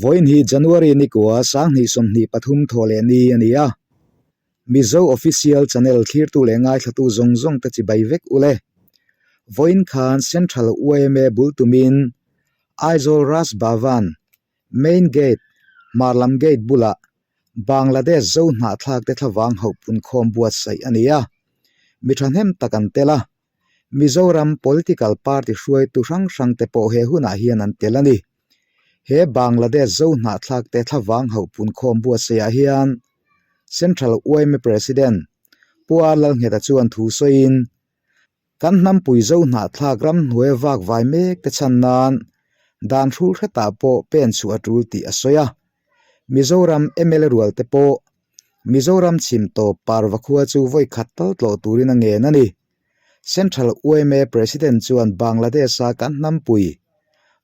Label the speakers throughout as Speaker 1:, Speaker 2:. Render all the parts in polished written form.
Speaker 1: Vawiin hi January nikua 2023 thawh leh ni a ni a. Mizo Official Channel thlirtu leh ngaithlatu zawng zawng te chibai vek u le. Vawiin khan Central yma bul tumin Aizawl Raj Bhavan Main Gate, Hmarlam Gate bulah Bangladesh zo hnahthlak te thlavang hauh punkhawm buatsaih a ni a. Mi thahnem tak an tel a. Mizoram political party hruaitu hrang hrang te pawh he hunah hian an tel a ni. He Bangladesh zo hnahthlak te thlavang hauh punkhawm buatsaihah hian Central yma President Pu R Lalngheta chuan thu sawiin, Kan hnampui zo hnahthlak ramhnuai vak vai mek te chhan nan dan hrul hretah pawh pen chhuah a tul tih a sawi a. Mizoram mla rual te pawh Mizoram chhim tawp parva khua chu vawi khat tal tlawh turin a ngen a ni. Central yma President chuan Bangladesh-a kan hnampui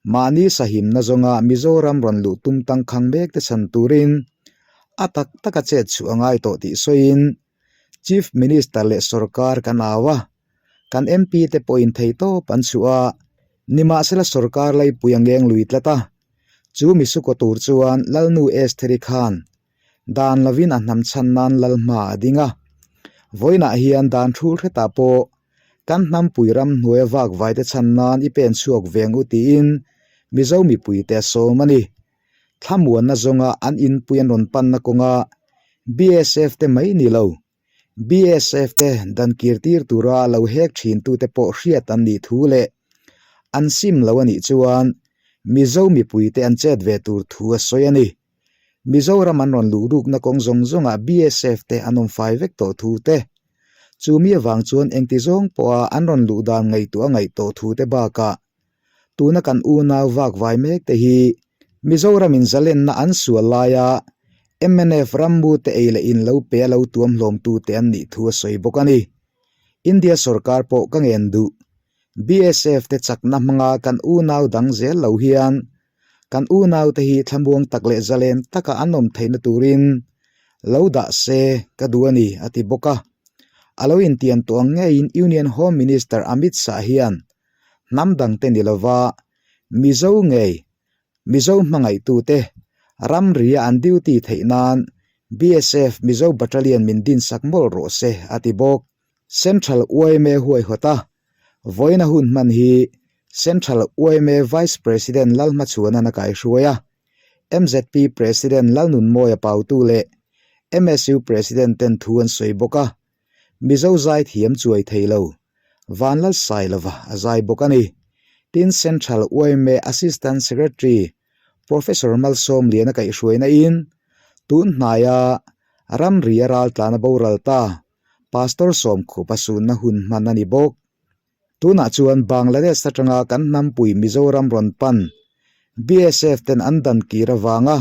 Speaker 1: mahni sahimna zawnga Mizoram rawn luh tum tangkhang mek te chhan turin a tak taka chet chhuah a ngai tawh tih sawiin Chief Minister leh sorkar kan au a, kan MP te pawhin theitawp an chhuah a, nimahsela sorkar laipui a ngeng lui tlat a, chu misukaw tur chuan Lalnu Estheri khan dan lovin a hnam chhan nan lal hma a ding a, vawiinah hian dan thul hretah pawh kan hnampui ram hnuaia vak vaite chhan nan i pen chhuak veng u tiin Mizo mipuite a sawm a ni. Thlamuanna zawnga an inpui an rawn panna kawnga BSF te mai ni lo, BSF te dan kir tir tura lo hek thin tute pawh hriat an nih thu leh an sim lo a nih chuan Mizo mipuite an chet ve tur thu a sawi a ni. Mizoram an rawn luh rukna kawng zawng zawngah BSF te an awm fai vek tawh thu te, chu mi avang chuan engti zawng pawha an rawn luh dan ngaihtuah a ngaih tawh thu te bakah Tuna kan unau vak vai mek te hi Mizoramin zalenna an sual laia mnf rammu te ei leh in lo pe a lo tuam hlawm tu te an nih thu a sawi bawk a ni. India sorkar pawh ka ngen duh. BSF te chakna hmanga kan unau dang zel lo hian kan unau te hi thlamuang tak leh zalen taka an awm theihna turin lo dah se ka duh a ni a ti bawk a. A lo intiam tawh ang ngeiin Union Home Minister Amit Shah hian hnam dangte ni lova Mizo ngei Mizo hmangaihtute ramria an duty theih nan BSF Mizo Battalion min dinsak mawlh rawh se a ti bawk. Central yma huaihawt a vawiina hun hman hi Central yma Vice President Lalhmachhuanan a kaihruai a, MZP President Lalnunmawia Pautu leh MSU President ten thu an sawi bawk a. Mizo zai thiam chuai thei lo, Vanlal Sailova a zai bawk a ni. Tin, Central yma Assistant Secretary Professor Malsawmliana kaihhruaina in tun hnaia ramri a raltlan a boral ta, Pastor Sawmkhupa sunna hun hman a ni bawk. Tunah chuan Bangladesh atanga kan hnampui Mizoram rawn pan BSF ten an dan kir avanga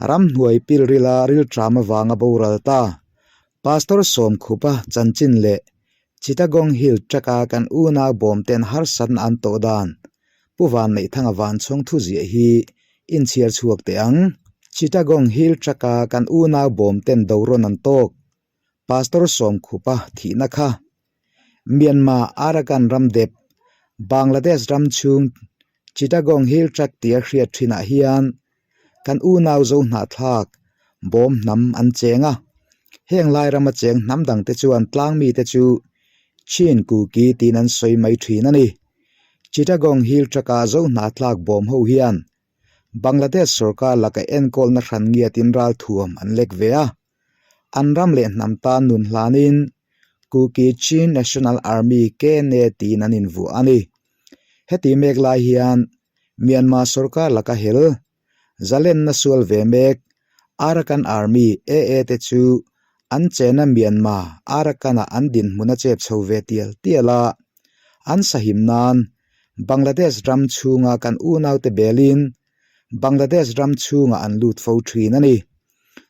Speaker 1: ramhnuai pilrila rilṭam avanga boral ta Pastor Sawmkhupa chanchin leh Chittagong Hill Track-a kan unau bawm ten harsatna an tawh dan Pu Vanneihthanga Vanchhawng thu ziah hi inchhiar chhuak teh ang. Chittagong Hill Track-a kan unau bawm ten dorawn an tawk Pastor Sawmkhupa thihna kha Myanmar Arakan ram dep Bangladesh ram chhung Chittagong Hill Tract tia hriat thinah hian kan unau zo hnahthlak bawm hnam an cheng a. Heng lai rama cheng hnam dangte chuan tlang mite chu Chin Kuki tiin an sawi mai thin a ni. Chittagong Hill Tract-a zo hnahthlak bawm ho hian Bangladesh sorkar laka enkawlna hran ngiatin ralthuam an lek ve a. An ram leh hnam tan nun hlanin Kuki Chin National Army, KNA, tiin an invuah a ni. Heti mek lai hian Myanmar sorkar laka hel zalenna sual ve mek Arakan Army, AA, te chu an chena Myanmar Arakan-ah an dinhmun a chep chho ve tial tial a, an sahim nan Bangladesh ram chhunga kan unaute belin Bangladesh ram chhungah an lut fo thin a ni.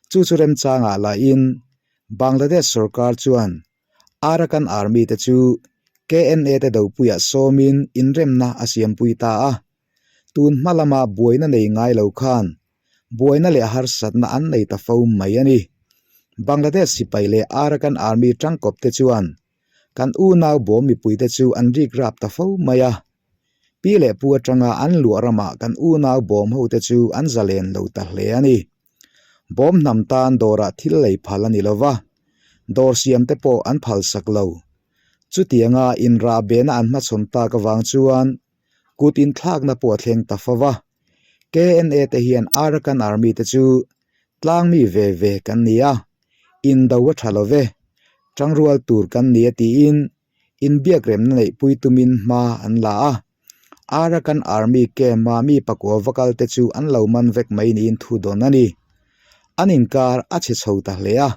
Speaker 1: Chu chu remchangah lahin Bangladesh sorkar chuan Arakan Army te chu KNA te dopuiah sawmin inremna a siampui ta a. Tun hma lama buaina nei ngai lo khan buaina leh harsatna an nei ta fo mai a ni. Bangladesh sipai leh Arakan Army tangkawp te chuan kan unau bawm mipuite chu an rik rap ta fo mai a. Pi leh pu atanga an luah ramah kan unau bawm hote chu an zalen lo ta hle a ni. Bawm hnam tan dawrah thil lei phal a ni lo va, dawr siam te pawh an phal sak lo. Chutianga inrah behna an hmachhawn tak avang chuan kut inthlakna pawh a thleng ta fo va. KNA te hian Arakan Army te chu tlangmi ve ve kan ni a, indo a tha lo ve, tangrual tur kan ni a tiin inbiakremna neihpui tumin hma an la a. Arakan Army camp-a mi pakua va kal te chu an lo man vek mai niin thu dawn a ni. An inkar a chhe chho ta hle a.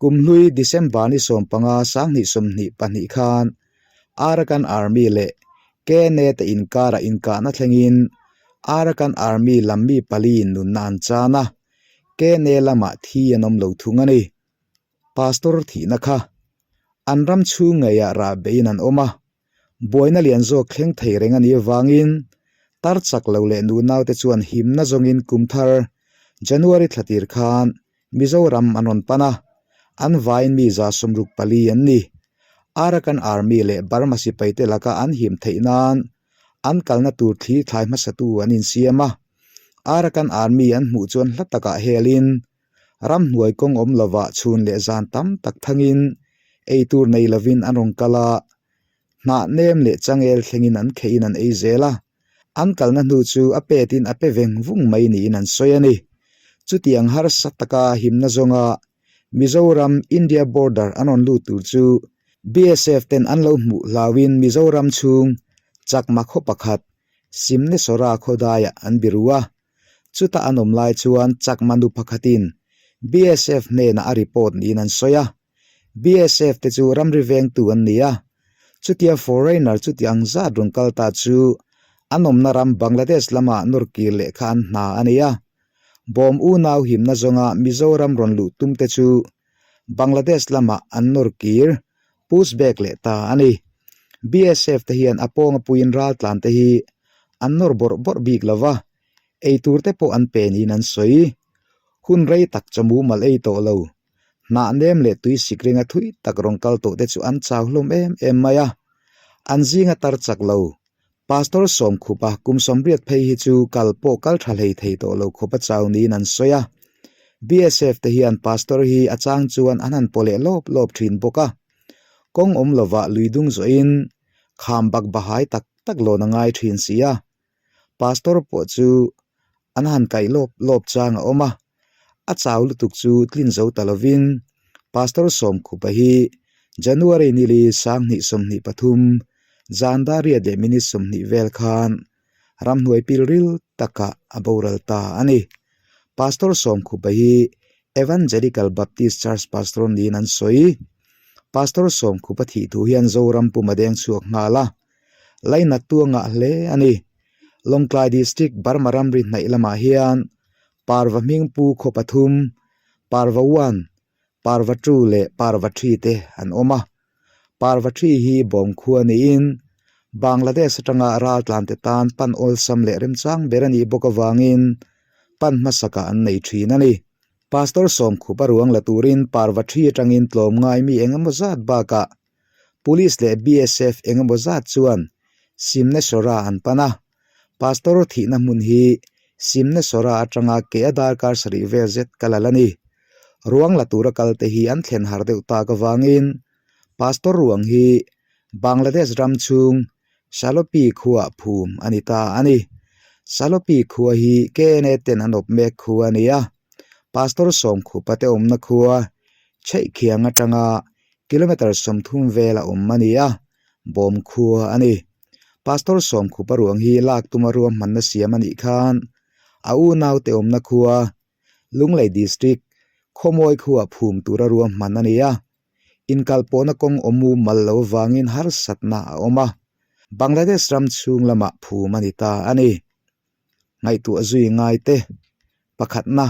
Speaker 1: Kum hlui December ni 15 2022 khan Arakan Army leh KNA te inkarah inkahna thlengin Arakan Army lam mi paliin nunna an chan a, KNA lamah thi an awm lo thung a ni. Pastor thihna kha an ram chhung ngeiah rah beiin an awm a, buaina lian zawk thleng thei reng a nih avangin tar chak lo leh nunaute chuan himna zawngin kum thar January thla tir khan Mizoram an rawn pan a, an vaiin mi 64 an ni. Arakan Army leh Burma sipaite laka an him theih nan an kalna tur thli thlai hmasatu an insiam a. Arakan Army an hmuh chuan hla takah helin ramhnuai kawng awm lovah chhun leh zan tam tak thangin ei tur nei lovin an rawn kal a, hnah nem leh changel thlengin an kheihin an ei zel a. An kalna hnu chu a petin a pe veng vung mai niin an sawi a ni. Chutiang harsa taka himna zawnga Mizoram India border an rawn lut tur chu BSF ten an lo hmuh hlauhin Mizoram chhung Chakma khaw pakhat Simnesora khawdaiah an biru a. Chuta an awm lai chuan Chakma nu pakhatin BSF hnenah a report niin an sawi a. BSF te chu ramri vengtu an ni a, chutia foreigner chuti ang zat rawn kal ta chu an awmna ram Bangladesh lama nawr kir leh kha an hna a ni a. Bawm unau himna zawnga Mizoram rawn luh tum te chu Bangladesh lamah an nawr kir, push back, leh ta a ni. BSF te hian a pawnga puiin raltlan te hi an nawr bawrh bawrh bik lo va, eitur te pawh an pe niin an sawi. Hun rei tak chaw mumal ei tawh lo. Hnah nem leh tui sik ringa thui tak rawn kal tawh te chu an chau hlawm em em mai a. An zinga tar chak lo. Pastor Sawmkhupa kum 80 phei hi chu kal pawh kal tha hlei thei tawh lo khawp a chau niin an sawi a. BSF te hian Pastor hi a chang chuan an han paw leh lawp lawp thin bawk a. Kawng awm lovah lui dung zawhin kham bak bahai tak tak lawn a ngai thin si a. Pastor pawh chu an han kaih lawp lawp chang a awm a, a chau lutuk chu tlin zo ta lovin Pastor Sawmkhupa hi January nili 2023 zan dariat leh minute 20 vel khan ramhnuai pilril takah a boral ta a ni. Pastor Sawmkhupa hi Evangelical Baptist Church Pastor niin an sawi. Pastor Sawmkhupa thih thu hian Zoram pum a deng chhuak nghal a. Lainat tu a ngah hle a ni. Lawngtlai District Burma ramri hnaih lamah hian Parva hmingpu khaw pathum, Parva one, Parva two leh Parva three te an awm a. Parva three hi bawm khua niin Bangladesh atanga raltlante tan pan awlsam leh remchang ber a nih bawk avangin pan hmasakah an nei thin a ni. Pastor Sawmkhupa ruang la turin Parva three atangin tlawmngai mi engemaw zat bakah Police leh BSF engemaw zat chuan Simnesora an pan a, Pastor thihna hmun hi Simnesora atanga ke a darkar sarih vel zet kal a la ni. Ruang la tura kalte hi an thlen har deuh tak avangin Pastor ruang hi Bangladesh ram chhung Salopi khuaah phum a ni ta a ni. Salopi khua hi KNA ten an awp mek khua a ni a, Pastor Sawmkhupa te awmna khua Chheihkhiang atanga Kilometre 30 vel a awm a ni a, bawm khua a ni. Pastor Sawmkhupa ruang hi lak tuma ruahmanna siam a nih khan a unaute awmna khua Lunglei District Khawmawi khuaah phum tura ruahman a ni a, inkalpawhna kawng awm mumal lo vangin harsatna a awm a, Bangladesh ram chhung lamah phum a ni ta a ni. Ngaihtuah zui ngai te, pakhatna,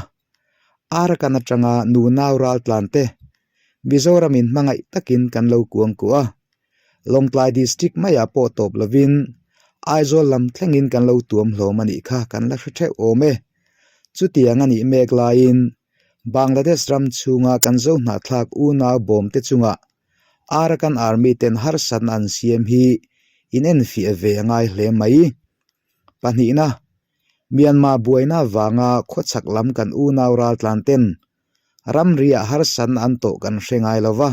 Speaker 1: Arakan atanga nunau raltlan te Mizoramin hmangaih takin kan lo kuang kuah a, Lawngtlai District maiah pawh tawp lovin Aizawl lam thlengin kan lo tuam hlawm a nih kha kan la hre theuh awm e. Chutiang a nih mek laiin Bangladesh ram chhunga kan zo hnahthlak unau bawmte chungah Arakan Army ten harsatna an siam hi In enfiah ve a ngai hle mai. Pahnihna, Myanmar buaina vanga khawchhak lam kan unau raltlan ten ramriah harsatna an tawh kan hre ngai lo va.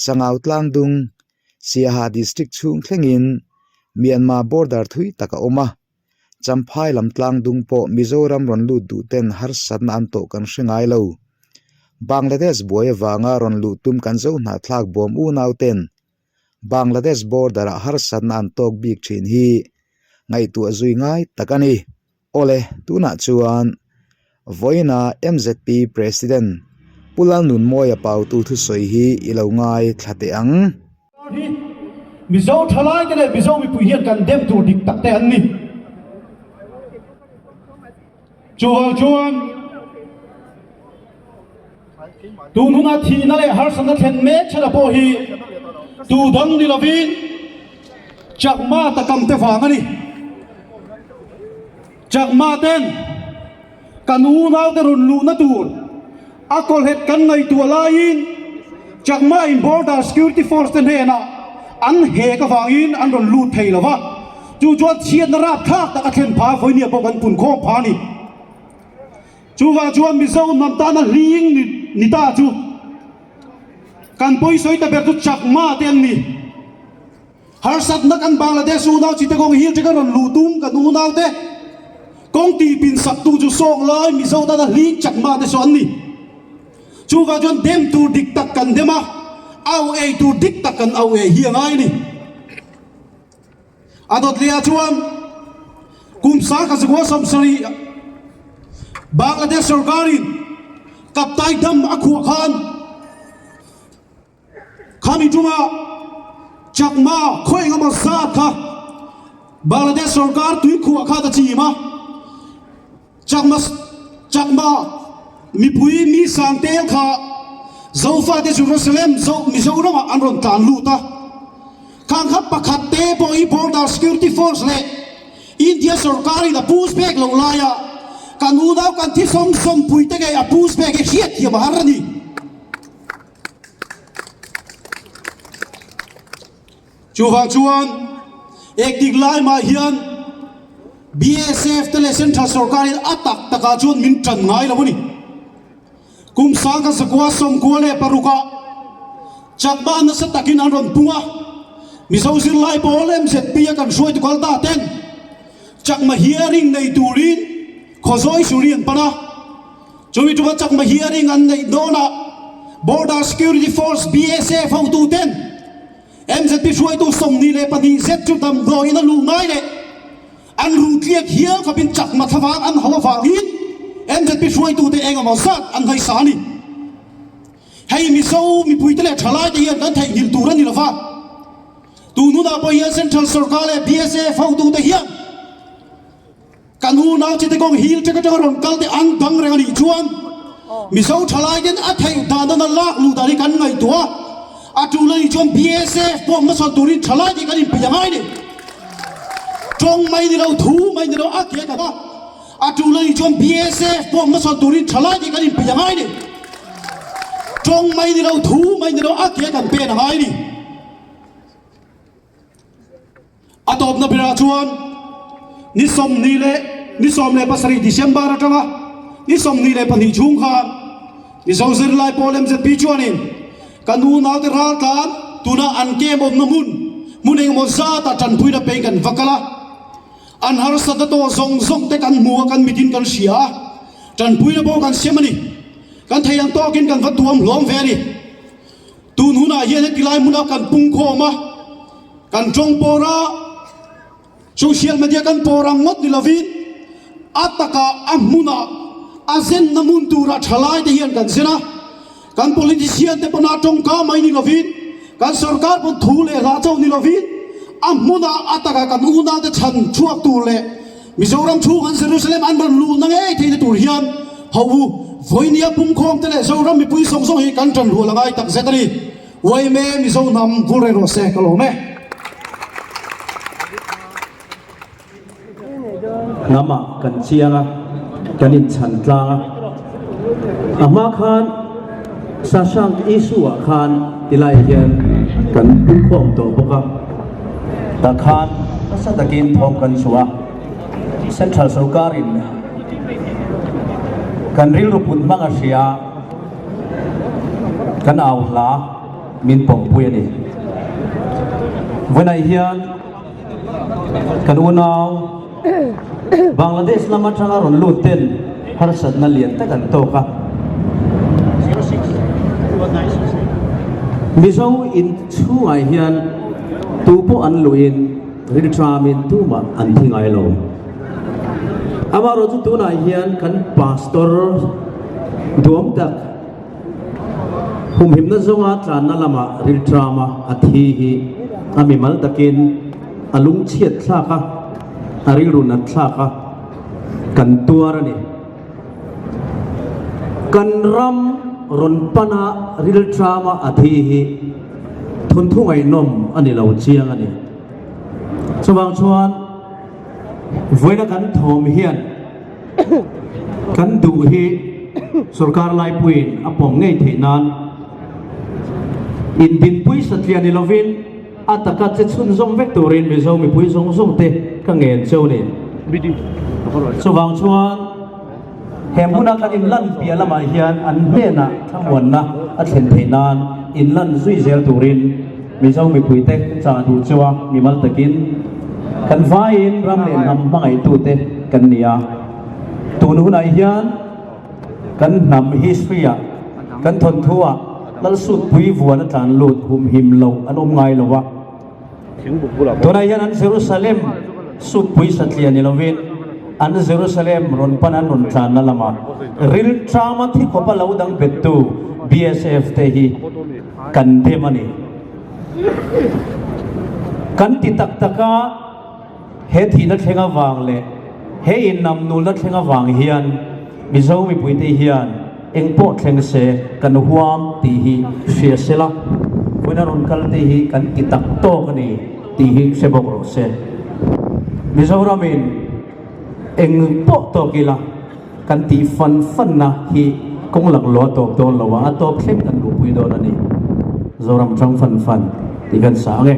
Speaker 1: Sangau tlangdung, Siaha District chhung thlengin Myanmar border thui tak a awm a. Champhai lam tlangdung pawh Mizoram rawn lut duh ten harsatna an tawh kan hre ngai lo. Bangladesh buai avanga rawn luh tum kan zo hnahthlak bawm unau ten Bangladesh border ah harsatna an tawk bik thin hi ngaihtuah zui ngai tak a ni. Awle, tunah chuan vawiina MZP President Pu Lalnunmawia Pautu thusawi hi i lo ngai thla teh ang.
Speaker 2: Hi Mizo thalaite leh Mizo mipui hian kan dem tur dik tak te an ni. Chuvang chuan Tun huna thihna leh harsatna thlen mek chhana pawh hi tu dang ni lovin Chakma takam te vang a ni. Chakma ten kan unaute rawn luhna tur a kawlhet kan ngaihtuah laiin Chakma in Border Security Force te hnenah an hek avangin an rawn lut thei lo va, chu chuan chhiatna rapthlak tak a thlen phah vawinia pawh kan punkhawm phah a ni. Chuvang chuan Mizo hnam tana hling ni ta chu kan pawisawi ta ber chu Chakma te an ni. Harsatna kan Bangladesh unau Chittagong Hill te kan rawn luh tum kan unau te kawng tihpin sak tu chu sawng lai Mizo tana hling Chakma te saw an ni. Chuvang chuan dem tur dik tak kan dem a, au ei tur dik tak kan au ei hi a ngai a ni. A dawt leh ah chuan kum sangkhat zakua 70 Bangladesh sorkarin Kaptai dam a khuah khan khami ṭuma Chakma khaw eng emaw zat kha Bangladesh sorkar tui khuah khan a chim a. Chakma Chakma mipui mi sang tel kha Zofate Jerusalem Zo Mizoram ah an rawn tlan lut a. Khang kha pakhat te pawh hi Border Security Force leh India sorkar in a push back loh lai a kan unau kan thi sawm sawm pui te ngei a push back hi hriatthiam a har a ni. Chuvang chuan ekdik lai mah hian BSF te leh Central sorkar hian a tak takah chuan min tan ngai lo a ni. Kum 1996 ah Chakma nasa takin an rawn pung a, Mizo zirlai pawl MZP a kan hruaitu kal ta ten Chakma hearing nei turin Khawzawi Suri an pan a. Chumi tuma Chakma hearing an neih dawnah Border Security Force, BSF, hotu ten MZP hruaitu 22 zet chu damdawiin a luh ngai leh an ruh tliak hial khawpin Chakma thlavang an hauh avangin MZP hruaitute eng emaw zat an hnaisa a ni. Hei Mizo mipuite leh thalaite hian kan theihnghilh tur a ni lova, tun hunah pawh hian Central Sorkar leh BSF hotute hian Kan unau chite kawng hil ṭek aṭanga rawn kal te an dang reng a nih chuan Mizo ṭhalai ten a theih dan a lak luh dan hi kan ngaihtuah a, a ṭul a nih chuan BSF pawh hmasawn turin ṭhalai tih kan inpeih a ngai ni. Ṭawng mai ni lo, thu mai ni lo a ke kan a, a ṭul a nih chuan BSF pawh hmasawn turin ṭhalai tih kan inpeih a ngai ni. Ṭawng mai ni lo, thu mai ni lo a ke kan pen a ngai ni. A tawpna berah chuan ni 20 leh ni 17 December atanga ni 22 chhung khan Mizo zirlai pawl MZP chuanin kan unaute raltlan tuna an camp awmna hmun hmun engemaw zatah tanpuina peng kan va kal a, an harsatna tawh zawng zawng te kan hmu a, kan mitin kan hria a, tanpuina pawh kan siam a ni. Kan thei ang tawkin kan va tuam hlawm ve a ni. Tun hunah hian heti lai hmuna kan pungkhawm a, kan tawng pawr a, social media kan pawr ang ngawt ni lovin a takah a hmunah a zenna hmun turah thalai te hian kan zen a, kan politician te pawn a tawngka mai ni lovin kan sorkar pawn thu leh hla chauh ni lovin a hmunah a takah kan unau te chhan chhuak tur leh Mizoram chhung an Jerusalem an rawn luhna ngei theihna tur hian ho u vawinia pumkhawm te leh Zoram mipui zawng zawng hi kan ṭan rual a ngai tak zet a ni. Uaime Mizo hnam vul reng rawh se ka lawm e.
Speaker 3: Hnamah kan chiang a, kan inchhan tlang a. A hma khan Sashank issue ah khan tilai hian kan pumkhawm tawh bawk a. Tah khan nasa takin thawm kan chhuah a, Central sorkarin kan rilru put hmang a hria a, kan au hla min pawmpui a ni. Vawiinah hian kan unau Bangladesh lam atanga rawn lut ten harsatna lian tak an tawk a. Mizo in chhungah hian tu pawh an luhin rilṭamin tumah an thi ngai lo. Amaherawhchu tunah hian kan pastor duam tak Humhimna zawnga tlanna lamah rilṭama a thi hi a mimal takin a lungchhiat thlak a, a rilru nat thlak a, kan tuar a ni. Kan ram rawn pana rilṭama a thi hi thawnthu ngaihnawm a ni lo chiang a ni. Chuvang chuan vawiina kan thawm hian Kan duh hi sorkar laipuiin a pawm ngei theih nan indinpui satliah ni lovin a taka che chhunzawm vek turin Mizo mipui zawng zawng te ka ngen cheu ni. Chuvang chuan he hmuna kan inlan piah lamah hian an hnenah thlamuanna a thlen theih nan inlan zui zel turin Mizo mipuite chah duh chu a mimal takin kan vaiin ram leh hnam hmangaihtute kan ni a. Tun hunah hian kan hnam history ah, kan thawnthu ah Lalsutpui vuan a tlan lut humhim loh an awm ngai lo a. Tunah hian an Jerusalem sutpui satliah ni lovin an Jerusalem rawn pan an rawn tlanna lamah rilṭama thi khawpa lo dang bettu BSF te hi kan dem a ni. Kan ti tak tak a, he thihna thleng avang leh he innamnulna thleng avang hian Mizo mipuite hian eng pawh thleng se kan huam tih hi hria se la, vawiina rawn kal te hi kan ti tak tawk a ni tih hi hre bawk rawh se. Mizoramin eng pawh tawk ila. Kan tih fan fanna hi kawng laklawh a tawp dawn lo a, a tawp thleng kan luhpui dawn a ni. Zoram tang fan fan tih kan sa ang e.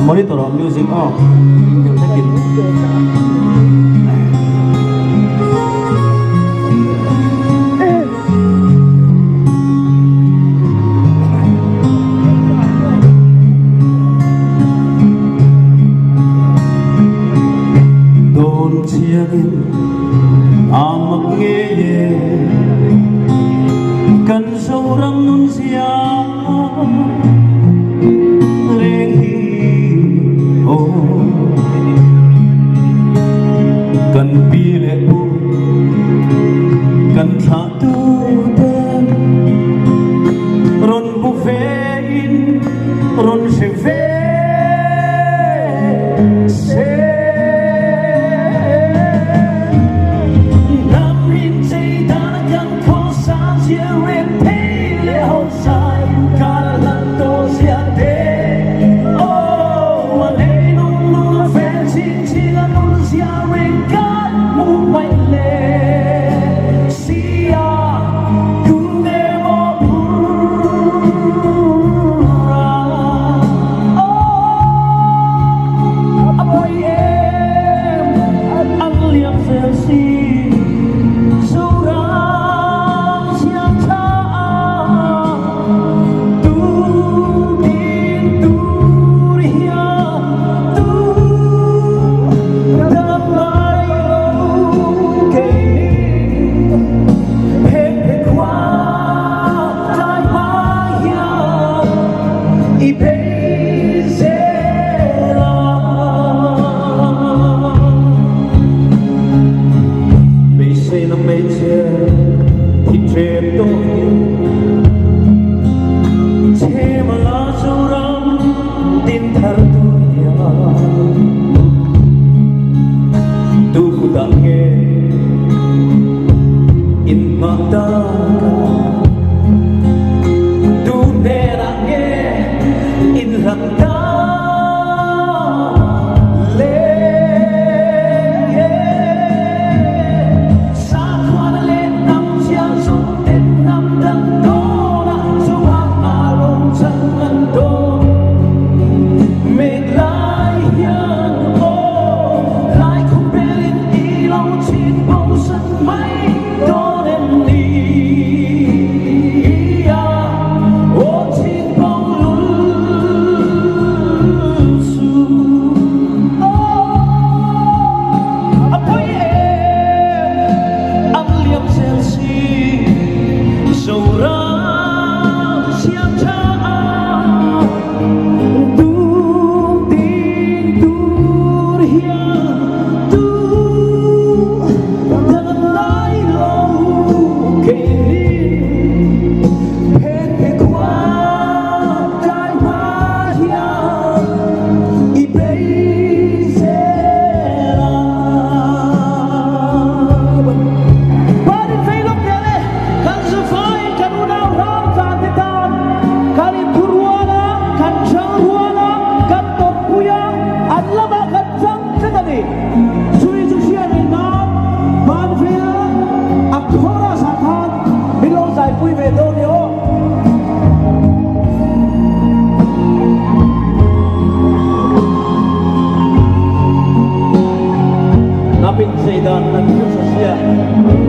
Speaker 3: Monitor ah music aw ring deuh hlekin. Dawn chiangin a mak ngei e kan Zoram nun zia reng hi aw kan pi leh pu kan thlah tu ten rawn bu ve in rawn hre ve se. Hnam rin chei dan a kan khaw sang zia reng phei leh ho sai kar a hlat tawh zia te. Aw a leilung lung a fel chin chin a nun zia reng kan hmu hmaih le si a tu nge maw phur a aw a pawi em an liam zel si Zoram siam tha a tu din tur hian tu dam ngai lo keini heng he khua tlai hma hian i phei zel a. inchei dan an hre tha sia.